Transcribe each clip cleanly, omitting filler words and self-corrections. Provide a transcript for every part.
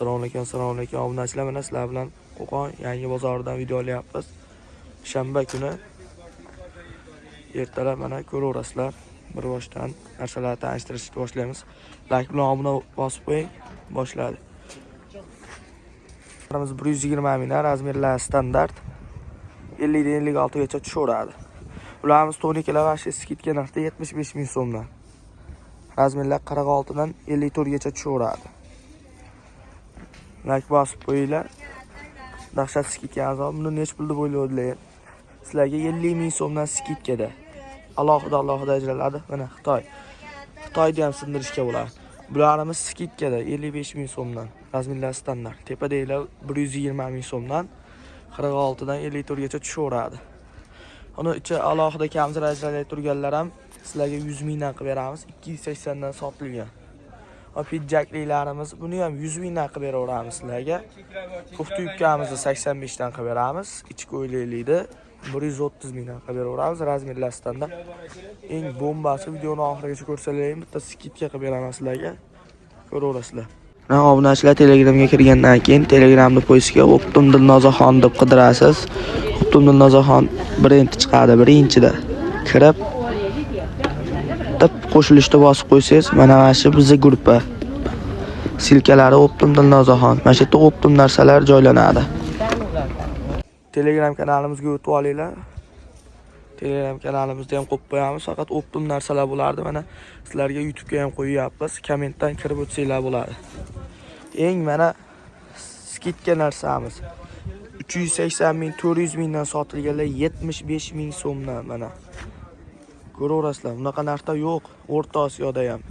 Assalomu alaykum, assalomu alaykum obunachilar. Mana sizlar bilan Qo'qon yangi bozoridan video olyapmiz. Shanba kuni ertalab mana ko'raverasizlar. Bir boshdan narsalarni tanishtirishni boshlaymiz. Like bilan obuna bosib qo'ying. Boshladi. Bularimiz 120 mingdan, размер lar standart. 50 dan 56 gacha tushaveradi. Ularimiz tonikilar вообще скидка narxda 75 ming so'mdan. Размер lar 46 dan 54 gacha tushaveradi. Like bosib qo'yinglar. Dahshat скидка azob. Buni nech pul deb o'ylayaptilar? Sizlarga 50 ming so'mdan скидка da. Alohida alohida ajraladi. Mana Xitoy. Xitoyda ham sindirishga bo'ladi. Bularimiz скидка da 55 ming so'mdan. Размер lar standart. Tepadagilar 120 ming so'mdan, 46 dan 54 gacha tushaveradi. Uni ichi alohida kamzir ajralib turganlar ham sizlarga 100 mingdan qilib beramiz. 280 dan sotilgan. Va pidjaklilarimiz, buni ham 100 mingdan qilib beraveramiz sizlarga. Kofta yubkamizni 85 dan qilib beramiz. Ichki ko'ylaklikni 130 mingdan qilib beraveramiz. Размер lar standart. Eng bombasi, videoni oxirigacha ko'rsalaring, bitta скидка qilib beraman sizlarga. Ko'raverasizlar. Mana obunachilar, Telegramga kirgandan keyin Telegramni поиск ga "Оптом Dilnozaxon" deb qidirasiz. "Оптом Dilnozaxon" brendi chiqadi birinchida. Kirib deb qo'shilishni bosib qo'ysangiz, mana shu bizni gruppa. Ссылка lari "Оптом Dilnozaxon". Mana shu yerda оптом narsalar joylanadi. Telegram kanalimizga o'tib olinglar. Telegram kanalimizda ham qo'yib qo'yamiz. Faqat оптом narsalar bo'lardi. Mana sizlarga YouTube'ga ham qo'yyapmiz. Kommentdan kirib o'tsanglar bo'ladi. Eng mana скидка narsamiz. 380 ming, 400 mingdan sotilganlar 75 ming so'mdan mana. Ko'raverasizlar, bunaqa narxda yo'q O'rta Osiyoda ham.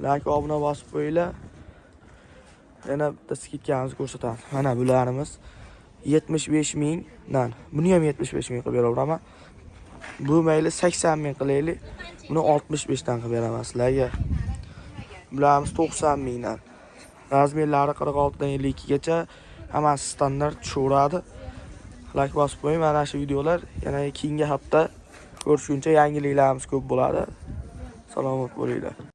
Like, obuna bosib qo'yinglar. Yana bitta скидка mizni ko'rsatamiz. Mana bularimiz 75 mingdan. Buni ham 75 ming qilib beraveraman. Bu mayli 80 ming qilaylik. Buni 65 dan qilib beraman sizlarga. Bularimiz 90 mingdan. Размер lari 46 dan 52 gacha, hammasi standart tushaveradi. Like bosib qo'ying. Mana shu videolar yana keyingi hafta ko'rishguncha yangiliklarimiz ko'p bo'ladi. Salomat bo'linglar.